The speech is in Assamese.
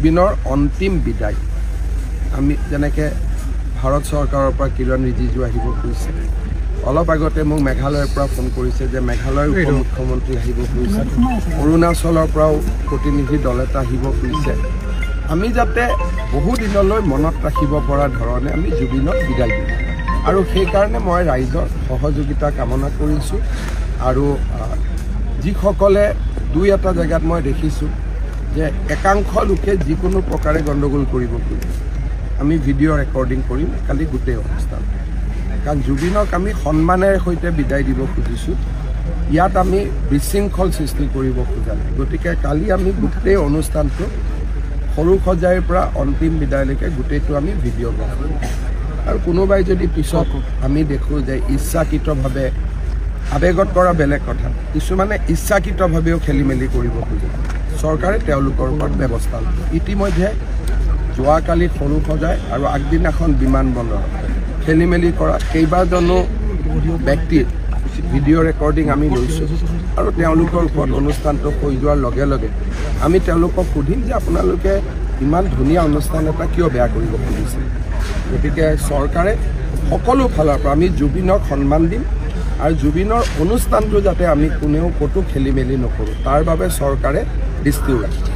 জুবিনৰ অন্তিম বিদায় আমি যেনেকৈ ভাৰত চৰকাৰৰ পৰা কিৰণ ৰিজিজু আহিব খুজিছে, অলপ আগতে মোক মেঘালয়ৰ পৰা ফোন কৰিছে যে মেঘালয়ৰ উপ মুখ্যমন্ত্ৰী আহিব খুজিছে, অৰুণাচলৰ পৰাও প্ৰতিনিধি দল এটা আহিব খুজিছে। আমি যাতে বহুদিনলৈ মনত ৰাখিব পৰা ধৰণে আমি জুবিনক বিদায় দিম আৰু সেইকাৰণে মই ৰাইজৰ সহযোগিতা কামনা কৰিছোঁ। আৰু যিসকলে দুই এটা জেগাত মই দেখিছোঁ যে একাংশ লোকে যিকোনো প্ৰকাৰে গণ্ডগোল কৰিব খোজে, আমি ভিডিঅ' ৰেকৰ্ডিং কৰিম কালি গোটেই অনুষ্ঠান। কাৰণ জুবিনক আমি সন্মানেৰে সৈতে বিদায় দিব খুজিছোঁ, ইয়াত আমি বিশৃংখল সৃষ্টি কৰিব খোজা নাই। গতিকে কালি আমি গোটেই অনুষ্ঠানটো সৰু সজাইৰ পৰা অন্তিম বিদায়লৈকে গোটেইটো আমি ভিডিঅ'গ্ৰাফ কৰিম। আৰু কোনোবাই যদি পিছত আমি দেখোঁ যে ইচ্ছাকৃতভাৱে আৱেগত কৰা বেলেগ কথা, কিছুমানে ইচ্ছাকৃতভাৱেও খেলি মেলি কৰিব খোজে, চৰকাৰে তেওঁলোকৰ ওপৰত ব্যৱস্থা ল'ব। ইতিমধ্যে যোৱাকালি সৰু সজাই আৰু আগদিনাখন বিমানবন্দৰত খেলি মেলি কৰা কেইবাজনো ব্যক্তিৰ ভিডিঅ' ৰেকৰ্ডিং আমি লৈছোঁ আৰু তেওঁলোকৰ ওপৰত অনুষ্ঠানটো হৈ যোৱাৰ লগে লগে আমি তেওঁলোকক সুধিম যে আপোনালোকে ইমান ধুনীয়া অনুষ্ঠান এটা কিয় বেয়া কৰিব খুজিছে। গতিকে চৰকাৰে সকলো ফালৰ পৰা আমি জুবিনক সন্মান দিম আৰু জুবিনৰ অনুষ্ঠানটো যাতে আমি কোনেও ক'তো খেলি মেলি নকৰোঁ তাৰ বাবে চৰকাৰে দৃষ্টিও ৰাখিব।